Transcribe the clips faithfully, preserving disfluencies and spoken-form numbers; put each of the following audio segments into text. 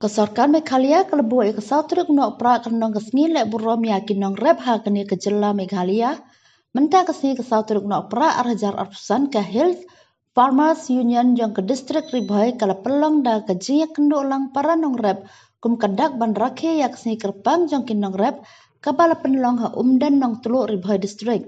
Ka sorkar Meghalaya ka la buh ïa ka saw tarik u Nohprah kan long ka sngi leh burom ïa ki nongrep ha kane ka jylla Meghalaya. Mynta ka sngi ka saw tarik u Nohprah ar hajar arphew san ka Hill Farmers Union jong ka district Ri Bhoi ka la pynlong da ka jingïakynduh lang para nongrep kum ka dak ban rakhe ïa ka sngi kyrpang jong ki nongrep kaba la pynlong ha Umden Nongtluh Ri Bhoi district.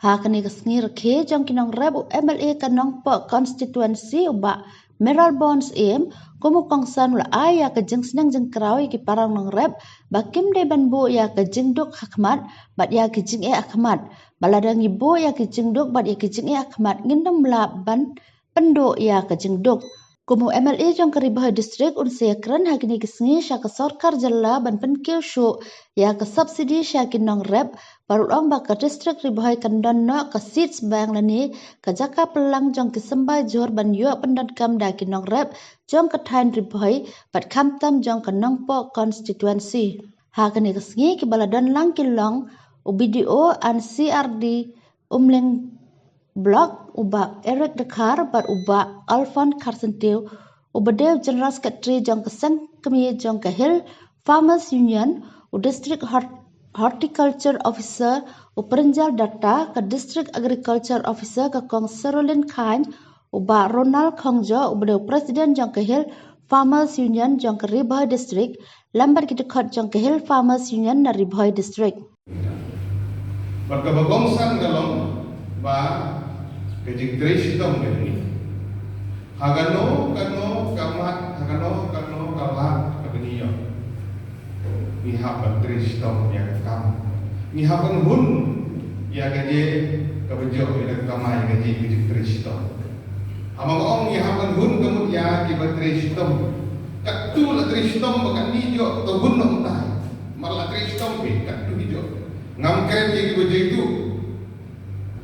Ha kane ka sngi rakhe jong ki nongrep u M L A ka Nongpoh constituency u Bah Mayralborn Syiem kum u kongsan u la ai ïa ka jingsneng jingkraw ïa ki para nongrep ba kim dei ban buh ïa ka jingduk ha khmat bad ïa ka jingeh ha khmat. Ba lada ngi buh ïa ka jingduk bad ïa ka jingeh ha khmat ngin ym lah ban pynduh ïa ka jingduk. Kum u M L A jong ka Ri Bhoi district un sa ïakren ha kine ki sngi sha ka sorkar jylla ban pynkiew shuh ïa ka subsidy sha ki nongrep bad u ong ba ka district Ri Bhoi kan don noh ka seeds bank lane ka jaka pynlang jong ki symbai jhur ban ïoh pyndonkam da ki nongrep jong ka thaiñ Ri Bhoi bad khamtam jong ka Nongpoh constituency. Ha kane ka sngi kiba la don lang ki long u B D O and C R D Umling Block u Bah Eric Dkhar bad u Bah Alphonse Kharsyntiew uba dei u General Secretary jong ka seng kmie jong ka Hill Farmers Union, u District Hort- Horticulture Officer u Prinjal Datta, ka District Agriculture Officer ka Kong Serolin Khan, u Bah Ronald Khongjo uba dei u President jong ka Hill Farmers Union jong ka Ri Bhoi District, lem bad ki dkhot jong ka Hill Farmers Union na Ri Bhoi District. Bad kaba kongsan ka long ba ka jingtrei shitom ka jong ngi. Ha kano kano ka mat, ha kano kano ka lad kaba ngi ïoh, ngi hap ban trei shitom ïa ka kam. Ngi hap ban hun ïa kaei kaba jop ïa ka kamai, kaei ka jingtrei shitom. Haba nga ong ngi hap ban hun ka mut ïa kiba trei shitom. Katto la trei shitom ba kan ïoh, to hun noh mynta. Mar la trei shitom phi, katto hi jop. Ngam kren ïa kiba jaituh.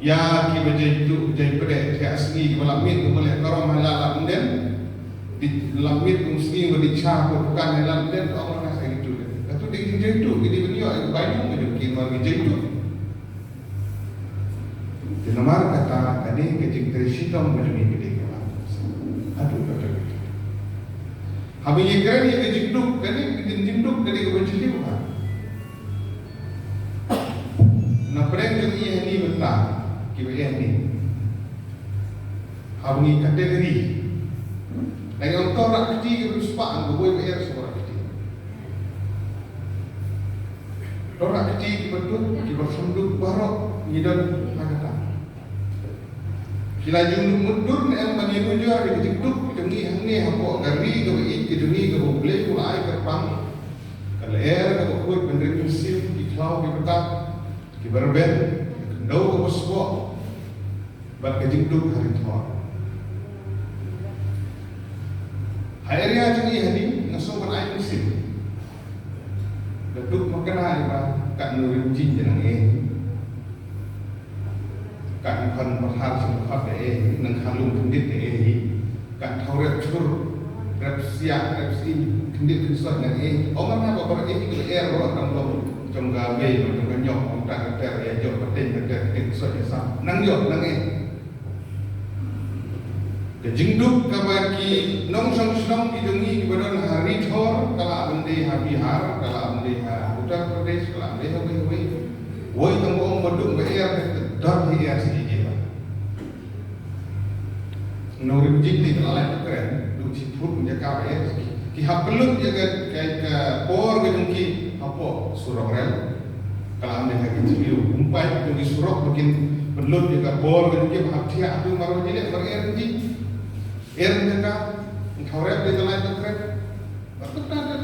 Ïa kiba jaituh, jai pdeng thiah sngi kiba la miet, kiba leh karom ha lad Umden. Di la miet kum sngi ba di cha ko dukan ha lad Umden, to ong na sa jaituh. Katto dei ki jaituh, ki dei ban ïoh ïa ka bainong ka jong ki, mar ki jaituh. Te namar kata ka dei ka jingtrei shitom ka jong ngi ka dei ka. Haduh katta. Haba ngi kren ïa ka jingduk, ka dei ka jingduk ka dei kaba jylliew ha. Na pdeng jong ngi hangne mynta kiba ïa ngi haba ngi category. Ngi ong to rah kti kiba riewspah, kawei ba ïa shu rah kti. To rah kti kiba duk, kiba kham duk baroh ngi don ha kata. Ki la ju mutdur ne em ban ïanujor ïa ka jingduk jong ngi hangne hapoh ka ri kaba ïeit ka jong ngi kaba U Blei u la ai kyrpang. Ka lyer kaba khuid, ban rit mynsiem, ki khlaw kiba tad, kiba rben, ka khyndew kaba sboh bad ka jingduk ha ri thor. Ha area jong ngi hangne nga sngew ban ai mynsiem. Ka duk ma kane ba katno rim jing jong ngi. Kat khon pathar sha khot da eh, nang khalum khyndiat da eh. Kat thaw rep chur, rep siat, rep sing, khyndiat khynsoit nang eh. Ong nga ba bar eh ka er ro tang long jong ka bei, jong ka nyok, jong ka ter, ïa jong ka teng ka ter, khyndiat khynsoit ïa sam. Nang jong nang eh. Ka jingduk kaba ki nongshong shnong ki jong ngi kiba don ha ri thor, ka la ban dei ha Bihar, ka la ban dei ha Uttar Pradesh, ka la ban dei ha wei ha wei. Wei tang ong ba duk ba er ka don hi er shi ïa ba. Nong rim jing ni ka la lai kren, duk shi phut ïa ka ba er. Ki hap pynlut ïa ka, ka, ka por ka jong ki hapoh surok rel. Ka la ong ïa ka interview kumpai jong ki surok ba kin pynlut ïa ka por ka jong ki ba hap thiah tu mar ba jileh mar er ki. Er ïa ka, khaw rep ïa ka lai tu kren. Ba tu ta da.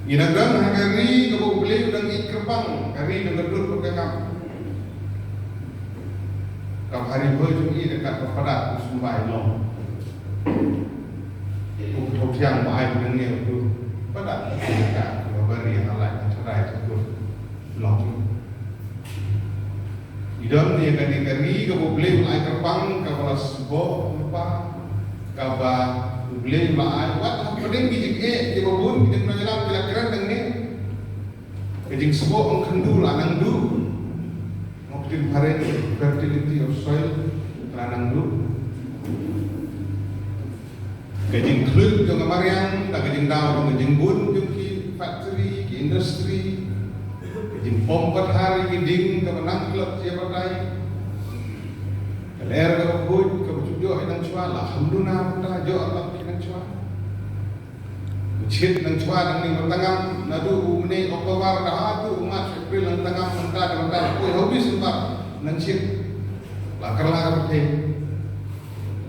Ngi nang don ha ka ri kaba U Blei u dang ïeit kyrpang, ka ri dang ka dud bad ka ngam. Ka bha ri bha jong ngi da ka padat u symbai long. Kum thok thiang ba ai nang ne tu. Padat ka ka ba ri ha lai ka chadai tu. Long. I don ïa kane ka ri kaba U Blei u la ai kyrpang, kaba la sboh lypa, kaba U Blei u la ai wat ha pdeng ki jingeh kiba bun ki jingpynïalam ki la kren nangne. Ka jingsboh ong khyndu la nang duh. Ngok tin phareng fertility of soil la nang duh. Ka jing Lut jong ka mariang da ka jingdaw jong ka jingbun jong ki factory, ki industry, ka jingpom pathar ïa ki dieng kaba nang klet ïa batai. Ka lyer kaba khuid kaba ju joh ïa nang chwa la kham duna mynta joh lam ki nang chwa. Shit nang chwa nang ning ba tangam naduh u mynne October da haduh u March April nang tangam mynta da mynta la poi ha u December nang shit. La kyrla ka pyrthei.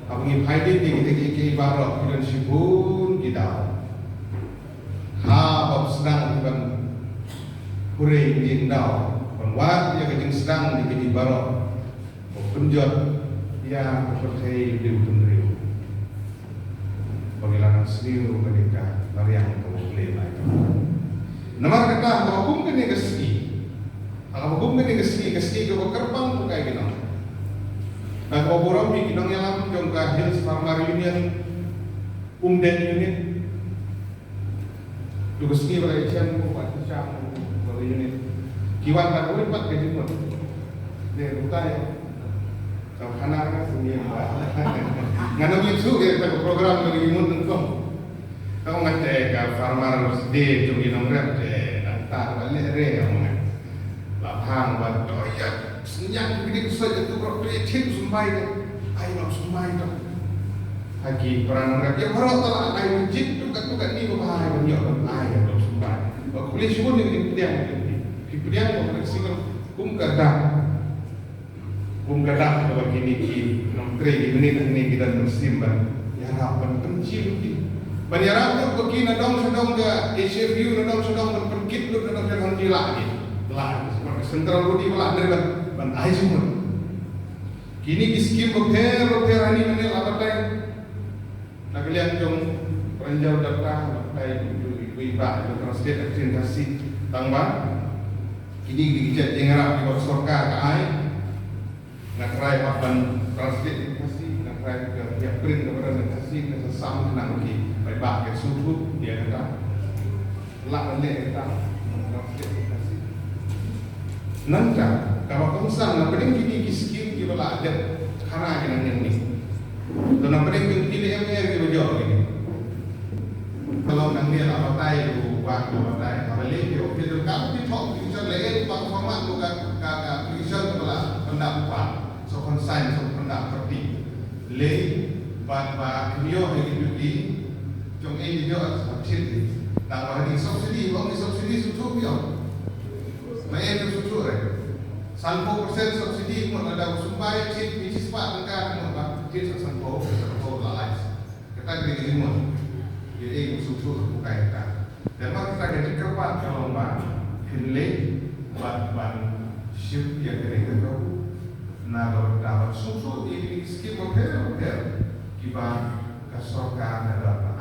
Haba ngi phai dien ïa kita kiei kiei baroh ki don shibun ki daw. Haba sdang ban pure ïa ki daw ban wad ïa ka jingsdang ïa kine baroh. Ba pynjot ïa ka pyrthei u dei u bynriew. Ba ngi la nang sniew ba dei ka mariang ka U Blei lai. Namar kata haba kum kane ka sngi, haba kum kane ka sngi, ka sngi kaba kyrpang tu kai ki nong. Nang kaba burom ïa ki nongïalam jong ka Hills Farmer Union Umden Unit. Tu ka sngi ba la ïashem ko ba ki shang ko ba la unit. Ki wan ba ko pat ka jingmut. Ne rutai. Ka khana ka sngi ba. Ngan ong ïa tu ke ka program ka jingmut nang kong. Ka ong te ka farmer day tu ki nongrep te nang ta ba le re ka ong. La phang ba to ïa sñiang ki dik soi tu bro tu ïa thik sumbai ka. Ai ba sumbai to. Ha ki para nongrep ïa baroh ta la ai ba jit tu ka tu ka ni ba ai ba ïa ba ai ba sumbai. Ba kuli shibun ïa ki pdiang ki pdiang ba ka si kum ka dak. Kum ka dak ba kini ki nongtrei ki minit hangne ki don mynsiem ban ïarap ban pynjim ki. Ban ïarap lut ba ki na dong sha dong ka H F U na dong sha dong ban pynkit lut na dong sha dong ki lah ki. Lah ki. Sebab ka central body ba lah ban ban ai jingmut. Kini ki skim bapher bapher hani mynne la batai. Na ka liang jong Ranjau Data la batai ki ki ba ki translate ka Khasi tang ba kini ki ki jait ïarap ki ba sorkar ka ai. Nga try hap ban translate ïa Khasi, nga try ka ïa print ka baroh ïa Khasi, nga sa sam khnang ki paidbah kin sngewthuh ïa kata. Lah ban leh kata, translate ïa Khasi. Nangta kaba kongsan na pdeng kine ki skim kiba la dep khana ki nangne. To na pdeng ki kine M A kiba jop kine. Ka long nangne la batai ruh ba ka batai. Haba leh ki office ka ki thok ki jop leh ba ka format ka ka ka ki jop ba la pyndap ba. So consign so pyndap parti. Leh ba ba ki ïoh ïa ki duty jong e ki ïoh sa thit ni. Tang ba ni subsidy ba ni subsidy su thuk ïoh. Ma e ki su thuk re. Sanphew percent subsidy mo na da sumbai thit ni sispa tang ka mo ba thit sa sanphew sanphew la lai. Kata ka dei ka jingmut. Ïa, eh, u suk suk u kai kata. Te ba kata ka jingkyrpad ka long ba phin leh bad ban shim ïa ka dei ka kyrpad. Na ka bynta ban suk suk ïa ki skim bapher bapher kiba ka sorkar ka don.